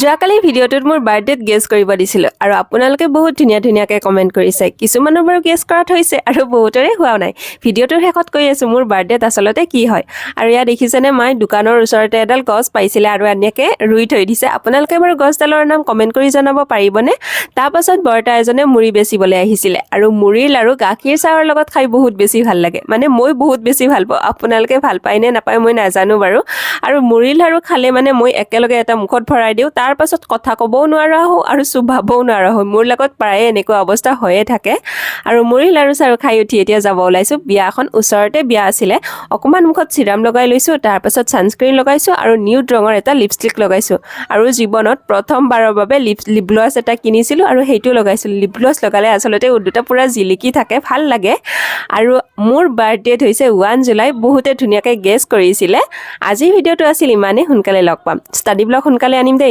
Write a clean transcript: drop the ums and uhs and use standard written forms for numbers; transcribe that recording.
যোৱাকালি ভিডিঅ'টোত মোৰ বাৰ্থডেত গেছ কৰিব দিছিলোঁ আৰু আপোনালোকে বহুত ধুনীয়া ধুনীয়াকৈ কমেণ্ট কৰিছে। কিছুমানৰ বাৰু গেছ কৰাত হৈছে আৰু বহুতৰে হোৱাও নাই। ভিডিঅ'টোৰ শেষত কৈ আছোঁ মোৰ বাৰ্থডেত আচলতে কি হয়। আৰু ইয়াত দেখিছেনে, মায়ে দোকানৰ ওচৰতে এডাল গছ পাইছিলে আৰু এনেকৈ ৰুই থৈ দিছে। আপোনালোকে বাৰু গছডালৰ নাম কমেণ্ট কৰি জনাব পাৰিবনে? তাৰপাছত বৰ্তা এজনে মুড়ি বেচিবলৈ আহিছিলে আৰু মুড়িৰ লাড়ু গাখীৰ চাহৰ লগত খাই বহুত বেছি ভাল লাগে। মানে মই বহুত বেছি ভাল পাওঁ। আপোনালোকে ভাল পায় নে নাপায় মই নাজানো বাৰু। আৰু মুড়িৰ লাড়ু খালে মানে মই একেলগে এটা মুখত ভৰাই দিওঁ, তাৰ পাছত কথা ক'বও নোৱাৰা হওঁ আৰু চোবাবও নোৱাৰা হওঁ। মোৰ লগত প্ৰায়ে এনেকুৱা অৱস্থা হৈয়ে থাকে। আৰু মুড়ি লাড়ু চাড়ু খাই উঠি এতিয়া যাব ওলাইছোঁ। বিয়াখন ওচৰতে বিয়া আছিলে। অকণমান মুখত চিৰাম লগাই লৈছোঁ, তাৰপাছত ছানস্ক্ৰীণ লগাইছোঁ আৰু নিউড ৰঙৰ এটা লিপষ্টিক লগাইছোঁ। আৰু জীৱনত প্ৰথমবাৰৰ বাবে লিপ গ্লছ এটা কিনিছিলোঁ আৰু সেইটো লগাইছিলোঁ। লিপ গ্লছ লগালে আচলতে ওঠ দুটা পূৰা জিলিকি থাকে, ভাল লাগে। আৰু মোৰ বাৰ্থডেত হৈছে 1 জুলাই। বহুতে ধুনীয়াকৈ গেছ কৰিছিলে। আজিৰ ভিডিঅ'টো আছিল ইমানেই। সোনকালে লগ পাম। ষ্টাডি ব্লগ সোনকালে আনিম দেই।